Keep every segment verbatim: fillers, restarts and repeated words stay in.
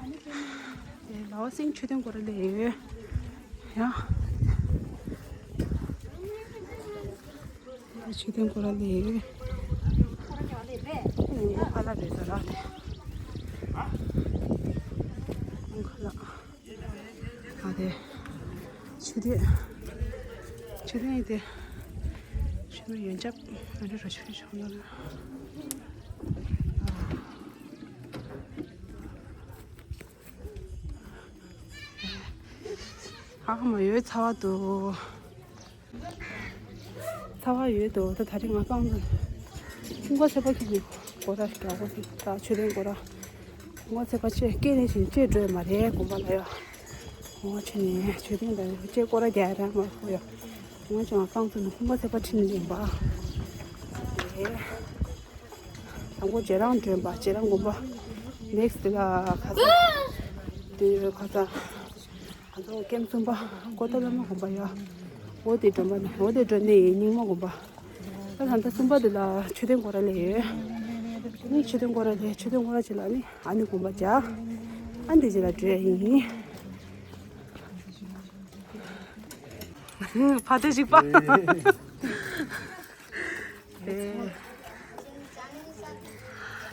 ལའོ་སིང་མཆོད་རྟེན་སྐོར་ལ་ཡོད། ཡ། མཆོད་རྟེན་སྐོར་ལ་ཡོད། ཁ་ལག་རེད་ཟེར་ར་དེ། ཁ་ལག་ཨ་དེ། མཆོད་རྟེན། མཆོད་རྟེན་ཡིན་ཏེ། མཆོད་རྟེན་ཡོན་ཆབ་ང་ཚོ་རོ་ཆུ་ཆུ་ཡོང་ལ། ཨ་མ་ཡོད་ཚ་བ་འདུག་ཚ་བ་ཡོད་དོ། ད་ད་རིང་ང་སྤང་ཚོ་ཁྱིམ་ཁ་ཚད་པ་ཁྱིམ་གྱི་སྒོ་ར་ཞིག་རྒྱག་དགོས་ཟེར། ད་མཆོད་རྟེན་སྒོ་ར་སྒོ་ཚད་པ་ཆེ་སྐད་ནས་བཞིན་བཅད་འགྲོ་ཡ་མ་རེད་དགོན་པ་ལ་ཡ། ངོ་ཆེ་ནས་མཆོད་རྟེན་དང་བཅད་སྒོ་ར་རྒྱག་ཡ་ར་མ་ཁོ་ཡ། ངོ་ཆེ་ང་སྤང་ཚོ་ནས་ཁྱིམ་ཁ་ཚད་པ་ཁྲིད་ནས་ཡིན་པ་རེད། དང་པོ་རྗེ་རང་སྒྲོན་པ་རྗེ་རང་དགོན་པ། ནེག་སི་ཊི་ལ་ཁ་སང་། དེ་ཁ་སང་། ང་ཚོ་ཀེམ་གསུམ་པ་ཀོ་ཏ་བླ་མ་དགོན་པ་ཡ། འོ་དེ་སྒྲོན་པ་ནས་འོ་དེ་སྒྲོན་ནས་རྙིང་མ་དགོན་པ། ད་ད་ལྟ་གསུམ་པ་དེ་ལ་མཆོད་རྟེན་སྐོར་ར་ལས་ཡོད། ནི་མཆོད་རྟེན་སྐོར་ར་ལས་མཆོད་རྟེན་སྐོར་ར་ཅིག་ལ་ནི་ཨ་ནི་དགོན་པ་བྱ། ཨ་འདི་ཅིག་ལ་འགྲོ་ཡ་ཡིན། ཕ་དེ་ཞིག་པ།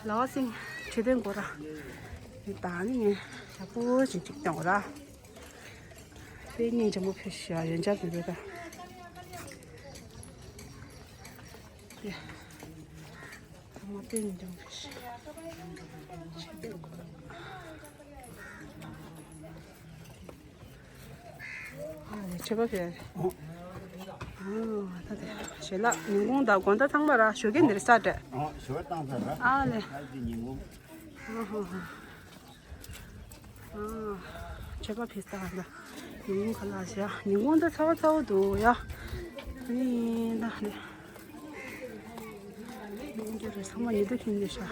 ལའོ་སིང་མཆོད་རྟེན་སྐོར་ར། ད་ནི་ངས་ཡག་པོ་ཞིག་ཅིག་བཏང་བ་ར། དཔེ་སྙིང་རྗེ་མོ་ཕེབས་ཤག་ཡོན་ཆབ་ཟེར་བས་ད། དེ། ད་མ་དཔེ་སྙིང་རྗེ་མོ་ཕེབས་ཤག་ཨ་ནི་མཆོད་པ་ཕེབས། ཨོ། ཨ་ད་དེ་ཞལ་ལག་ཉིན་གུང་དང་དགོང་དག་ཚང་མ་ར་ཞོགས་ཀས་འདིར་ས་སྤྲད། ཨོ་ཞོགས་བཏང་ཚར་ར། ཨ་ལེ། ད་དེ་ཉིན་གུང་། ཨ་ཧ་ཧ། ཨ། མཆོད་པ་ཕེབས་ས་ལ། ཉིན་གུང་ཁ་ལག་ཞག་ཉིན་གུང་ད་ཚ་བ་ཚ་བོ་འདུག་ཡ། ཨ་ནི་ད་ནི། ཉིན་གུང་རེ་ཚང་མ་ཉི་ཟླ་ཁྱིམ་ནས་ཤག་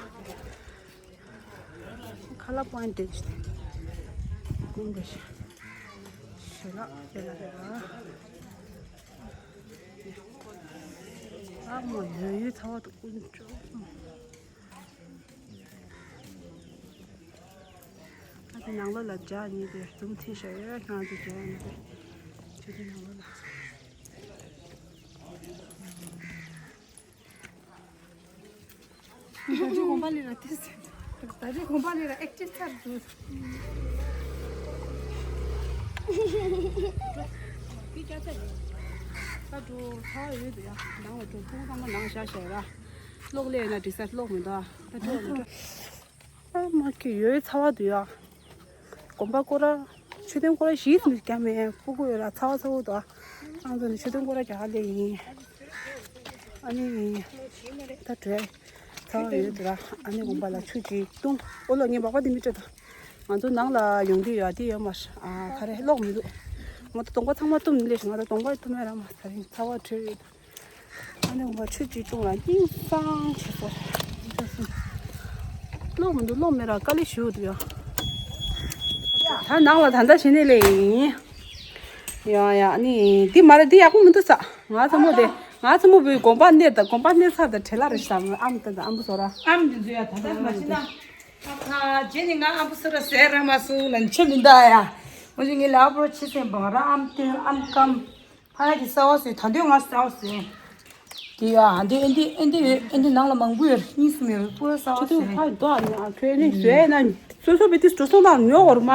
ཁ་ལག་པོ་ཨན་ཏེ་ཞིག་ཉིན་གུང་འདི་ཞག་ཞལ་ལག་དེ་ལ་རེད་ལ། ཨ་མ་ཡོད་ཡོད་ཚ་བ་འདུག་ཀུན་ཅོ། ཨ་ཙི་ནང་ལོགས་ལ་འཇག་ཉིད་དེ་འཛུམ་ཚིག་ཤོག་ཡོད་ང་ཚོ་འཇག་ཉིད་དེ་ཆུ་དེ་ནང་ལོགས་ལ། ད་རེས་དགོན་པ་ལས་ར་ཏིས། ད་རེས་དགོན་པ་ལས་ར་ཨེག་ཊིབ་ཚར་འདུག་ད་འགྲོ་ཚ་བ་ཡོད་དུ་ཡ། ནང་ལ་འགྲོ་ཕྲུ་གུ་ཚང་མ་ནང་བཞག་བཞག་ར། གློག་ཀླད་ན་འགྲིག་ས་གློག་མི་འདུག་ད་འགྲོ་ལ་འགྲོ། ཨ་མ་ཁྱོད་ཡོད་ཚ་བ་འདུག་ཡ། དགོན་པ་སྐོར་ར། མཆོད་རྟེན་སྐོར་ར་ཞིག་མི་རྒྱ་མེད་ཕྲུ་གུ་ཡོད་ར་ཚ་བ་ཚ་བོ་འདུག་ཨང་ཚོ་ནི་མཆོད་རྟེན་སྐོར་ར་རྒྱ་གར་ལས་ཡིན། ཨ་ནི། ད་བྲོས། ཚ་བ་ཡོད་འདུག་ར་ཨ་ནི་དགོན་པ་ལ་ཆུ་ཅིག་བཏུང་། ཨོ་ལོ་ངས་མག་པ་དེ་མི་སྤྲད་དང་། ང་ཚོ་ནང་ལ་ཡོང་དུས་ཡོད་དེ་ཡོད་མ་རེད། ཨ་ག་རེ་གློག་མི་འདུག་ང་ཚོ་གདོང་པ་ཚང་མ་བཏུམ་ནི་ལས་ང་ཚོ་གདོང་པ་བཏུམ་ཡ་ར་མ་ད་རིང་ཚ་བ་བྲོས་ཡོད། ཨ་ནི་ང་ཆུ་གཅིག་བཏུང་ལ་སྙིང་གསང་བྱས་སོ། གློག་མི་འདུག་གློག་མེད་ར་དཀའ་ལས་ཞུ་འདུག་ཡ། ད་ནང་ལ་ད་ལྟ་བྱེད་ནས་ལས་ཡིན། ཡ་ཡ་ཨ་ནི་འདི་མ་རེད་འདི་ཡག་པོ་མི་འདུག་ས། ང་ཚ་མོ་དེ་ང་ཚ་མོ་བུའི་དགོན་པ་གནས་དང་དགོན་པ་གནས་ཚར་དང་བྲེལ་ལ་རེ་ཞིག་ཨམ་ད་ད་ཨམ་བུ་སོ་ར། ཨམ་འདི་ཚོ་ཡ་ད་ལྟ་མ་ཤི་ན། ཨ་ཁ་རྗེས་ནི་ང་ཨམ་བུ་སོ་ར་ཟེར་ར་མ་སུ་ལན་ཆེ་མི་འདའ་ཡ། ང་ཅི་ངའི་ལ་པོ་ཆེ་སེམས་པ་ང་ར་ཨམ་སྟོན་ཨམ་སྐམ། ཕ་གི་ས་བ་སོས་ད་འདོད་ང་ས་བ་སོས། དེ་ཡ་འདི་ཨེ་འདི་ཨེ་འདི་ཡོད་ཨེ་འདི་ནང་ལ་མང་པོ་ཡོད་གཉིས་སུ་མེད་པའི་པོ་ས་བ་ཆུ་ཐུག་སོས། ཕ་དོ་ཨ་ནི་ཨ་ཁྱོད་ནི་བཟོས་ན་སོ་སོ་བི་ཏིས་འགྲོ་སོང་དང་ཉོ་བར་མ་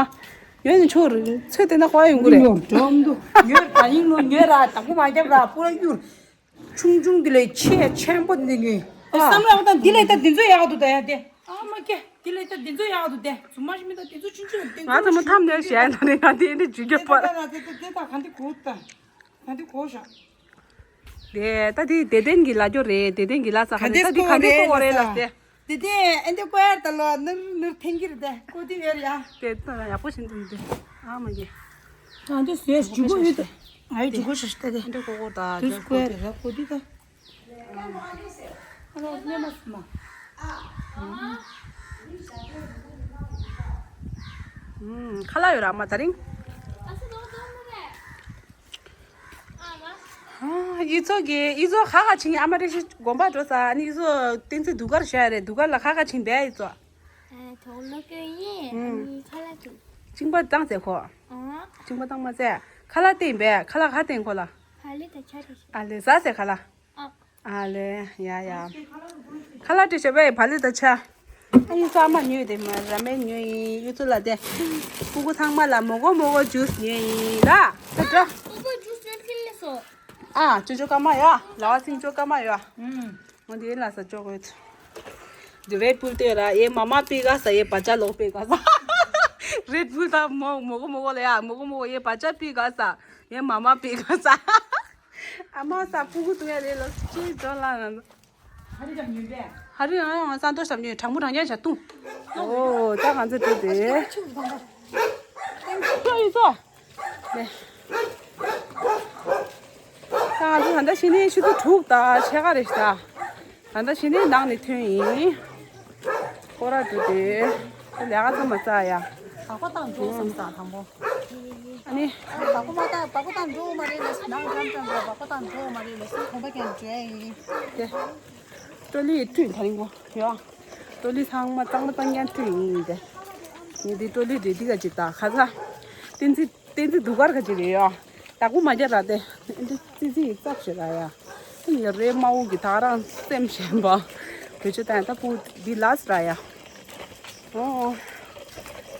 ཉོ་ནི་ཆོག་རེད་ཚོད་དེ་ན་ཁོ་ཡོང་གི་རེད། ཉོ་འགྲོ་འདུག་ཉོ་ད་ཡིན་ནོ་ཉོ་ར་དང་པོ་མ་རྒྱབ་ར་པོ་ར་གཡུར། ཆུང་ཆུང་འདི་ལས་ཆེ་ཆེན་པོ་འདི་ནི། ཨ་བསམ་ར་བ་དང་འདི་ལས་ད་འདི་ཚོ་ཡག་འདུག་ད་ཡ་དེ། ཨ་མ་ཀྱེ་འདི་ལས་ད་འདི་ཚོ་ཡག་འདུག་དེ་རྫུན་མ་ཞིག་མི་ད་འདི་ཚོ་ཆུང་ཆུང་འདི་ང་ཚོ་མོ་ཐམ་ནས་བཤད་ན་ནི་ང་དེ་འདི་འཇུ་རྒྱུ་པ། དེ་ད་ད་དེ་ད་ག་འདི་གོ་ད། ག་འདི་གོ་ཤ། དེ་ད་དེ་དེ་ལྡན་གྱི་ལ་རྒྱོ་རེད་དེ་ལྡན་གྱི་ལ་ས་ག་ག་འདི་ད་དེ་ག་འདི་གོ་རེད་ལ་དེ། དེ་དེ་ཨེ་འདི་ཀོ་ཡར་ད་ལོ་ནུར་ནུར་ཐེན་གྱི་རེད་དེ་ཀོ་དེ་ཡོད་རེད་ཡ། དེ་ད་ཡག་པོ་བྱེད་འདུག་དེ་ཨ་མ་གི། ང་འདི་སུས་འཇུ་གོ་ཡོད་དེ། ཨ་ཡི་འཇུ་གོ་ཤ་ཤ་ད་དེ། ཨེ་འདི་གོ་གོ་ད་དེ་ཀོ་ཡར་རེད་ཀོ་དེ་ད། ཁ་ལག་ཡོད་ར་མ་ད་རིང་། ཨི་ཚོ་གི་ཨི་ཚོ་ཁ་ཁ་ཆིང་ཨ་མ་རེ་ཞིག་དགོན་པ་འགྲོ་ས་ཨ་ནི་ཨི་ཚོ་བསྟན་འཛིན་དུ་གར་བྱ་རེད་དུ་གར་ལ་ཁ་ཁ་ཆིང་བས་ཨི་ཚོ། ཨ་དོག་ལོ་ཀེ་ཡིན། ཨ་ནི་ཁ་ལག་ཅིག་གཅིན་པ་བཏང་ཟེར་ཁོ། ཨ་གཅིན་པ་བཏང་མ་ཟེར། ཁ་ལག་སྟེང་བས་ཁ་ལག་ག་སྟེང་ཁོ་ལ། ཕ་ལི་ད་ཆ་རེ་ཞིག་ཨ་ལེ་ཟ་ཟེར་ཁ་ལག་ཨ་ཨ་ལེ་ཡ་ཡ། ཁ་ལག་སྟེང་བྱས་པས་ཕ་ལི་ད་ཆ། ཨ་ཡི་ཚང་མ་ཉོས་དེ་མ་ར་མེན་ཉོས་ཡིན། ཡུ་ཚུ་ལ་དེ་སྤུ་གུ་ཚང་མ་ལ་མོ་གོ་མོ་གོ་ཇུས་ཉོས་ཡིན་ལ། ད་འགྲོ། སྤུ་གུ་ཇུས་ཉོས་ཁིལ་ལེ་སོ། ཨ་ཅོ་ཅོ་ཀ་མ་ཡ་ལ་བ་སིང་ཅོ་ཀ་མ་ཡ། ཨུམ། འོ་དེ་ལ་ས་ཅོ་གོ་ཡོད། དེ་རེད་བུལ་དེ་ར་ཡེ་མ་མ་པི་ག་ས་ཡེ་བ་ཅ་ལོག་པི་ག་ས། རེད་བུལ་ད་མོ་མོ་གོ་མོ་གོ་ལ་ཡ་མོ་གོ་མོ་གོ་ཡེ་བ་ཅ་པི་ག་ས། ཡེ་མ་མ་པི་ག་ས། ཨ་མ་ས་སྤུ་གུ་དུ་ཡ་རེད་ལོ་ཅི་ཅོ་ལ་ན། ཧ་རི་ཡང་ཡང་ས་འདོ་ཤམ་ཉོས་དྲང་མོ་རང་རྒྱལ་བྱ་ཏུ། ཨོ་ད་གང་ཚེ་དུ་དེ། ཏེང་ཏེང་ཡིན་སོ། ནས། ད་ང་ཚོ་ད་ལྟ་ཕྱི་ནས་ཆུ་ཚོད་དྲུག་དང་ཕྱེད་ཀ་རེད་ཤག་ད་ལྟ་ཕྱི་ནས་ནང་ནས་ཐོན་ཡིན། སྐོར་ར་འགྲོ་དུས་ལས་ཀ་ཚང་མ་རྩ་ཡ། བག་པ་བཏང་འགྲོ་བསམ་ས་དང་པོ། ཨ་ནི། བག་པ་མ་བཏང་བག་པ་བཏང་འགྲོ་མ་རེད་ལ་ནང་འགྲམ་འགྲམ་ར་བག་པ་བཏང་འགྲོ་མ་རེད་ལ་སུ་གོམ་པ་ཀྱང་འགྲོ་ཡ་ཡིན། དེ། ཀྲོ་ལི་ཁྲུས་ད་རིང་པོ་ཡོ། ཀྲོ་ལི་ཚང་མ་གཙང་མ་གཙང་རྐྱང་ཁྲུས་ཡིན་ཏེ། ངས་འདི་ཀྲོ་ལི་རེ་འདི་ག་ཅིག་ད་ཁ་ཚ། བསྟན་འཛིན་བསྟན་འཛིན་སྡུག་གར་ག་ཅིག་རེད་ཡོ། ད་གུ་མ་རྒྱ་ར་ཏེ། འདི་ཙི་ཙི་ཡི་ཙག་ཞེ་ར་ཡ། ཡ་རེ་མ་འུ་གི་ད་རང་སེམས་ཞན་པ། བེ་ཆོ་ད་ད་པུ་འདི་ལ་སི་ར་ཡ། ཨོ།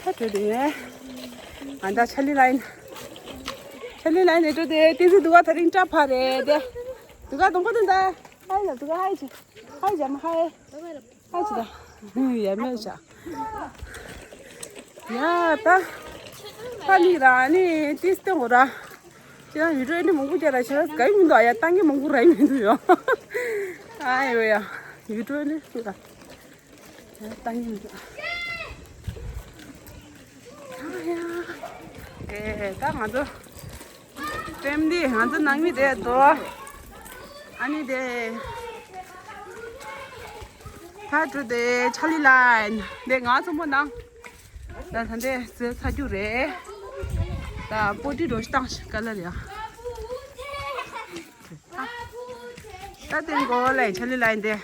ད་གྲོ་དེ། ང་ད་ཆ་ལི་ལ་ཡིན། ཆ་ལི་ལ་ཡིན་ནས་གྲོ་དེ་བསྟན་འཛིན་སྡུག་གར་ད་རིང་སྐྲ་ཕ་རེད་དེ། སྡུག་གར་གདོང་པ་དེ་འདྲ། ཧའི་ལ་སྡུག་གར་ཧའི་ཅི། ཧའི་ཇམ་ཧའི། ཧའི་ཅི་ད། ཡ་མེད་ཤག་ཡ་ད། ད་ལི་ར་ནི་ཏིས་ཏེ་འོ་ར། ཁྱེད་རང་ཡུ་ཊུབ་ནི་མང་པོ་རྒྱག་ར་ཁྱེད་རང་ག་ཡི་མི་འདུག་ཨ་ཡ་ཏང་གི་མང་པོ་ར་ཡི་མི་འདུག་ཡོ། ཨ་ཡོ་ཡ། ཡུ་ཊུབ་ནི་སུ་ར། ཏང་གི་མི་འདུག་ཨ་ཡ། ཨེ་ད་ང་ཚོ། ཕེ་མི་ལི་ང་ཚོ་ནང་མི་དེ་དོ། ཨ་ནི་དེ། ད་གྲོ་དེ་ཆ་ལི་ལ་ཡིན། དེ་ང་ཚོ་མོ་ནང་། ད་ད་འདི་ཟེར་ཚ་རྒྱུ་རེད། ད་པོ་ཏི་རོ་ཤི་བཏང་ཤི་ཀ་ལ་རེད། ད་དེ་མགོ་ལ་ཆ་ལི་ལ་ཡིན་ཏེ།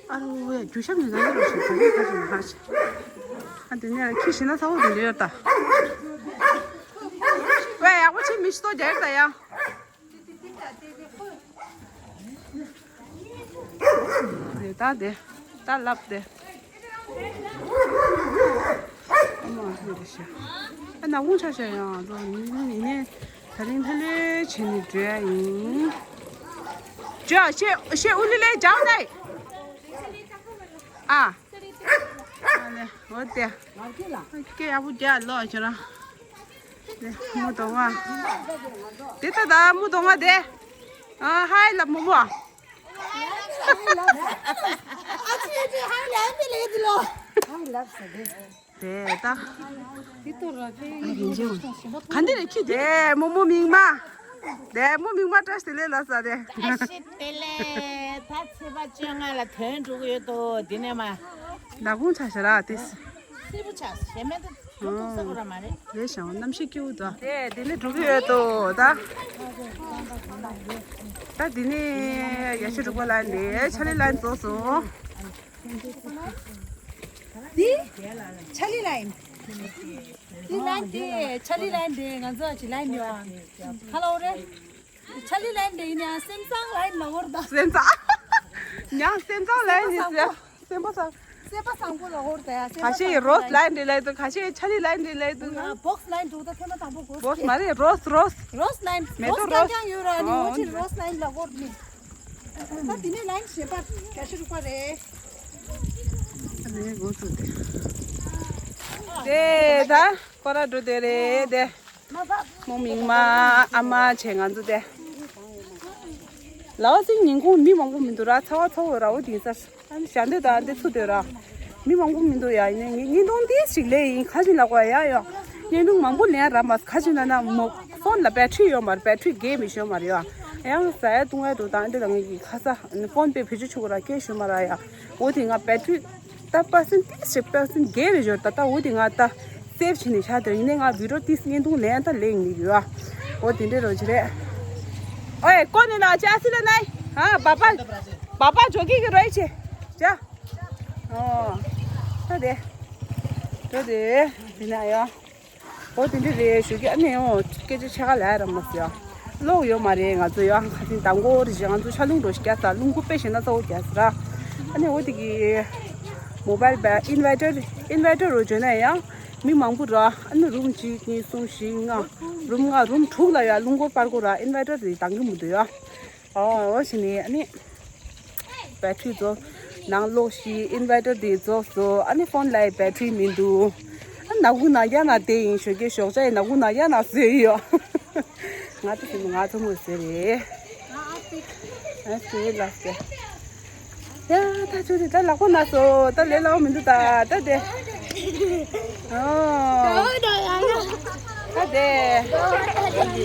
ཨ་རོ་ཝེ་རྒྱུ་ཤམ་ནི་ང་རོ་ཤི་ཁ་ལི་ཁ་ཤི་ནི་ཧ་ཤི། ཨ་དེ་ནས་ཁྱི་ཤི་ན་ཚ་བོ་དེ་འདྲ་ཡོད་ད། ཝེ་ཡག་པོ་ཆི་མི་ཤི་ཏོ་རྒྱ་ཡོད་ད་ཡ། དེ་ད་དེ་ད་ལབ་དེ། ཨ་མ་ཧེ་རེ་ཤ། ཨ་ན་ཝུང་ཆ་ཤ་ཡང་ལོ་ནི་ནི་ནི་ད་རིང་ཐ་ལེ་ཆེ་ནི་འདྲ་ཡིན། ཇོ་ཤེ་ཤེ་ཨུ་ལི་ལེ་ཇའོ་ནའི། ཨ། ཨ་ནི་འོ་དེ། སྐད་ཡག་པོ་རྒྱག་ལོ་ཁྱོད་རང་། དེ་མུ་དོང་བ། དེ་ད་ད་མུ་དོང་བ་དེ། ཨ་ཧའི་ལབ་མོ་མོ། ཨ་ཅེ་ཅེ་ཧའི་ལབ་དེ་ལེ་དེ་ལོ། ཧའི་ལབ་ས་དེ། དེ་ད། དེ་ཏོ་ར་དེ་ཡིན་གྱི་ག་འདི་རེ་ཁྱི་དེ་མོ་མོ་མིག་མ། དེ་མོ་མིག་མ་བཀྲ་ཤིས་བདེ་ལེགས་ལབ་ས་དེ། བཀྲ་ཤིས་བདེ་ལེགས། ད་ཚེས་པ་བཅོ་ལྔ་ལ་ཐོན་འགྲོ་གི་ཡོད་དོ་འདི་ནས་མ། ནག་ཁུང་ཆ་ཤ་ར་དེ། སིལ་བུ་ཆགས་ཞེ་མེད་དུ་ཐུང་ཐུང་ས་གོ་ར་མ་རེད། རེད་ཤག་གནམ་གཤིས་སྐྱིད་པོ་འདུག་དེ་དེ་ནས་འགྲོ་གི་ཡོད་དོ་ད། ད་དེ་ནས་ཡ་ཤི་རུ་པ་ལ་འདི་ཆ་ལི་ལ་འཛོགས་སོང་། འདི་ཆ་ལི་ལ་ཡིན། འདི་ལ་ཡིན་འདི་ཆ་ལི་ལ་ཡིན་འདི་ང་ཚོ་ཅི་ལ་ཡིན་ཡོད་ཨ། ཁ་ལོ་རེད། ཆ་ལི་ལ་ཡིན་འདི་ཡིན་ཡང་སེམས་བཟང་ལ་ཡིན་ལ་འོར་ད། སེམས་བཟང་། ཉང་སེམས་བཟང་ལ་ཡིན་ཟེར། སེམས་པ་བཟང་། སེམས་པ་བཟང་པོ་ལ་འོར་ད་ཡ་སེམས་པ་ཁ་ཤས་བཟང་པོ་རོས་ལ་ཡིན་འདི་ལ་ཡིན་ཁ་ཤས་ཆ་ལི་ལ་ཡིན་འདི་ལ་ཡིན་ན། བོགས་ལ་ཡིན་འདུག་ད་ཐེ་མ་དང་པོ་གོ། བོགས་མ་རེད་རོས་རོས། རོས་ལ་ཡིན་མེ་ཏོག་རོས་རོས། ཀྱང་ཡོད་ར་ནི་འོ་ཅི་རོས་ལ་ཡིན་ལ་འོར་ནི། ད་དེ་ནས་ལ་ཡིན་ཞེས་པ་རྒྱ་ཤི་རུ་པ་རེད། ཨ་ནི་འགོ་ཚུགས་ཏེ། དེ་ད་ཁོ་ར་འགྲོ་དེ་རེད་དེ། མོ་མིག་མ་ཨ་མ་བྱས་ང་ཚོ་དེ། ལའོ་སིང་ཉིན་གུང་མི་མང་པོ་མི་འདུག་ར་ཚ་བ་ཚ་བོ་ར་འོ་དེ་ཡིན་ས། ཨ་ནི་ཞག་འདི་དང་འདི་ཚུ་འདོད་ར། མི་མང་པོ་མི་འདུག་ཡ་ཡིན་ནའི་ངས་བརྙན་ཐུང་འདི་ཞིག་ལས་ཡིན་ཁ་ཅིག་ལ་གོ་ཡ་ཡོ། བརྙན་ཐུང་མང་པོ་ལེན་ར་མ་ཁ་ཅིག་ན་ན་མོ་ཕོན་ལ་བེ་ཊི་རི་ཡོད་མ་རེད་བེ་ཊི་རི་རྒྱས་མི་ཤོད་མ་རེད་ཡོ། ཡང་ཟ་ཡ་བཏུང་ཡ་འདུག་དང་འདི་དང་ངས་ཀྱི་ཁ་ས་ཕོན་པའི་བེད་སྤྱོད་ཆུ་གོ་ར་སྐད་ཤོད་མ་ར་ཡ། འོ་དེ་ང་བེ་ཊི་རི། ད་པར་སེན་ཏིས་ཞིག་པར་སེན་བརྒྱད་རེ་འབྱོར་ད་ད་འོ་དེ་ང་ད་སེབ་བྱས་ནས་བཞག་དེ་ཡིན་ནའི་ང་བི་ཌི་ཡོ་ཏིས་བརྙན་ཐུང་ལེན་ད་ལེན་ནི་ཡོད་ཨ། འོ་དེ་འདྲའི་རོ་ཅི་རེད། ཨེ་ཀོ་ནི་ན་ཅི་ཨ་སི་ལ་ནའི། ཧ་བ་པ་བ་པ་ཇོ་ཀི་གི་རོའི་ཆེ། ཅ། ཨོ། ད་དེ། ད་དེ། དེ་ན་ཡ། ཨོ་དེ་འདྲ་རེད་ཞུ་གི། ཨ་ནི་ཨོ་སྐད་ཆ་ཆ་ག་ལ་ར་མ་ཟེར་ཡ། ལོག་ཡོད་མ་རེད། ང་ཚོ་ཡ་ཁ་སང་དང་པོ་རེད་ཅེ། ང་ཚོ་ཤ་ལུང་འགྲོ་ཞིག་རྒྱག་ས། ལུང་ཁུག་པེ་ཞེ་ན་ཚ་བོ་རྒྱག་ས་ར། ཨ་ནི་ཨོ་དེ་གི་མོ་བལ་བ་ཨིན་ཝེ་ཊར་ཨིན་ཝེ་ཊར་རོ་བརྗོད་ན་ཡང་མི་མང་པོ་ར། ཨ་ནི་རུམ་གཅིག་གཉིས་གསུམ་བཞི་ལྔ། རུམ་ལྔ་རུམ་དྲུག་ལ་ཡ་ལུང་གོ་པར་གོ་ར་ཨིན་ཝེ་ཊར་རེ་དང་གི་མི་འདུག་ཡ། ཨོ་ཨོ་ཞེ་ནི་ཨ་ནི། བེ་ཊི་རི་རྫོགས། ནང་ལོགས་ཤིག་ཨིན་ཝེ་ཊར་དེ་རྫོགས་སོང་། ཨ་ནི་ཕོན་ལ་བེ་ཊི་རི་མི་འདུག་ཨ་ནག་ཁུང་ནང་ཡ་ན་བསྡད་ཡིན་ཞོགས་ཀས། ཞོགས་ཇ་ཡི་ནག་ཁུང་ནང་ཡ་ན་བཟོས་ཡོད། ང་ཚོ་ཞིག་ང་ཚོ་མོ་བཟོས་རེད། ཨ་ཙི་ལ་ཙི། ཡ་ད་ཚོ་དེ་ད་ལག་པ་ན་སོ། ད་ལས་སླ་བོ་མི་འདུག་ད་ད་དེ། ཨོ། ད་དེ།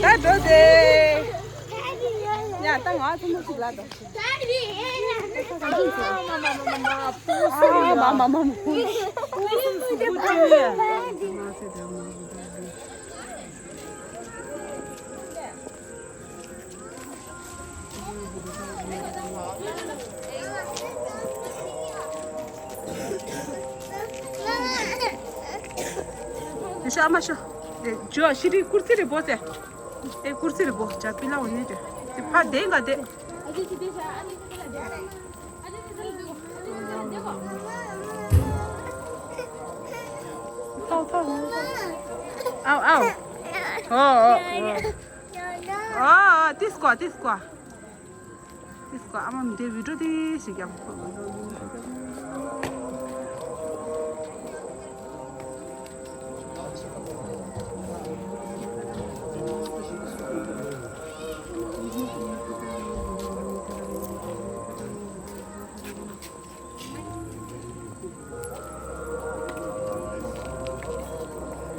ད་འགྲོ་དེ། ཡ་ད་ང་ཚོ་མོ་ཞིག་ལ་ད། ཤ་མ་ཤོ། ཇོ་ཤི་རི་ཀུར་སི་རེ་བོ་ཟེ། ཨེ་ཀུར་སི་རེ་བོ་ཇ་པི་ལ་འོ་ནི་ཏེ། ཏེ་ཕ་དེ་ག་དེ། ཐོ་ཐོ། ཨའོ་ཨའོ། ཨོ་ཨོ་ཨོ། ཨ་ཏིས་ཀོ་ཏིས་ཀོ། ཏིས་ཀོ་ཨ་མ་མི་དེ་བི་ཌིའོ་ཏི་ཞིག་ཀྱང་།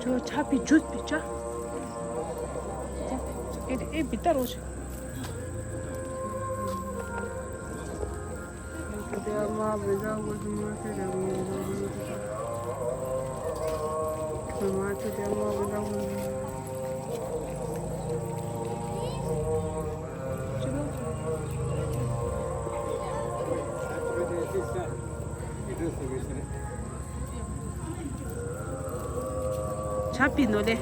ཇོ་ཆ་པི་ཇུས་པི་ཅ། ཨེ་ཨེ་བི་ཏ་རོ་ཆ། ཆ་པི་ནོ་ལེ། དེ་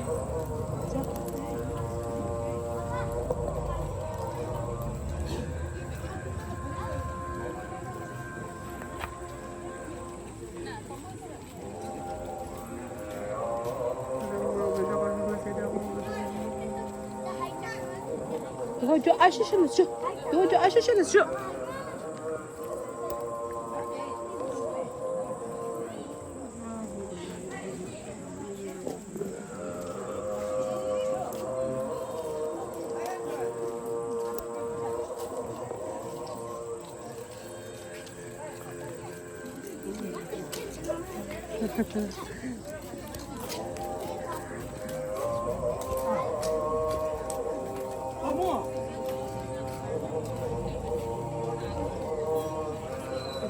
ག་ཅོ་ཨ་ཤི་ཤི་ལ་ཤོ། དེ་ག་ཅོ་ཨ་ཤི་ཤི་ལ་ཤོ།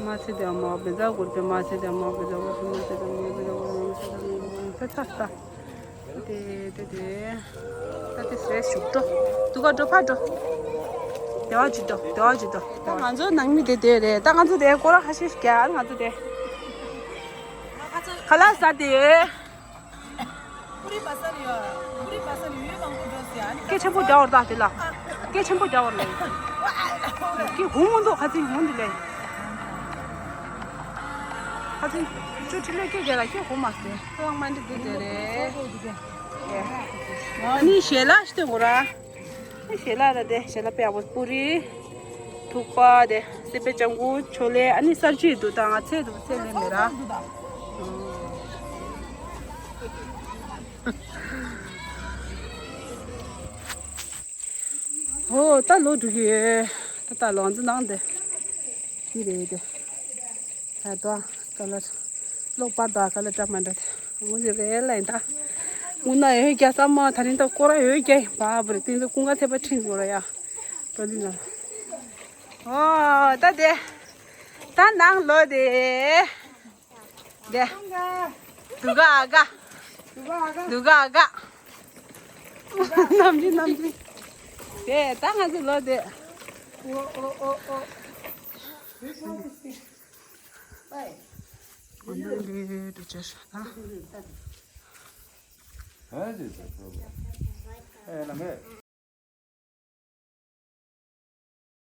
མ་ཚེ་དེ་མ་བེ་ཛ་གུར་དེ། མ་ཚེ་དེ་མ་བེ་ཛ་གུར་དེ། མ་ཚེ་དེ་མ་བེ་ཛ་གུར་དེ། མ་ཚེ་དེ་མ་བེ་ཛ་གུར་དེ། ཚ་ཚ་ཚ། དེ་དེ་དེ། ད་དེ་སེ་ཞུགས་འགྲོ། དུ་ག་འགྲོ་ཕ་འགྲོ། དེ་བ་ཅི་འགྲོ། དེ་བ་ཅི་འགྲོ། ད་ང་ཚོ་ནང་མི་དེ་དེ་རེད། ད་ང་ཚོ་དེ་སྐོར་ཁ་ཤས་ཤིག་རྒྱག་ང་ཚོ་དེ། ཁ་ལག་ཟ་དེ། སྐད་ཆེན་པོ་རྒྱག་བར་ད་དེ་ལ། སྐད་ཆེན་པོ་རྒྱག་བར་ལ། སྐད་གོ་མི་འདུག་ཁ་ཚིག་ཡོང་དེ་ལས། ཁ་ཚིག་ཅོ་ཁྲི་ལས་སྐད་རྒྱག་ལ་སྐད་གོ་མ་སོང་། ཁོ་རང་མ་འདི་འདི་དེ་རེད། ཨ་ནི་ཞལ་ལག་ཞིག་སྟོན་དགོས་ར། ཨ་ཞལ་ལག་ར་དེ་ཞལ་ལག་དཔེ་ཡག་པོ། པུ་རི། ཐུག་པ་དེ། སི་པན་ལྕགས་མགོ། ཆོ་ལེ། ཨ་ནི་གསར་བརྗེ་འདུག་ད་ང་ཚད་འདུག་ཚད་ལེན་མེད་ར། ཨོ་ད་ལོ་འགྲོ་གི་ཡོད། ད་ད་ལོ་ང་ཚོ་ནང་དེ། འདི་རེད་དེ། ད་དོ་ཀ་ལར། ལོག་པར་དོ་ཀ་ལར་འདྲ་མ་འདྲ་དེ། འོ་ཟེར་རེད་ལ་ཡིན་ད། དངུལ་ན་ཡོད་རྒྱ་ས་མ་ད་རིང་ད་སྐོར་ར་ཡོད་རྒྱ་ཡིན་པ་བ་རེད། དེ་ཚོ་ཀུན་དགའ་ཚེ་པ་ཁྲིད་དགོས་ར་ཡ། པ་འདི་ན། ཨོ་ད་དེ། ད་ནང་ལོ་དེ། དེ། དུ་ག་ཨ་ག་དུ་ག་ཨ་ག་ནམ་རྒྱུན་ནམ་རྒྱུན། དེ་ད་ང་ཚོ་ལོ་དེ། ཨོ་ཨོ་ཨོ་ཨོ། ཨ་ནི་འདི་འདྲ་བྱས་ཤག་ད། ཨེ་ལ་མེ།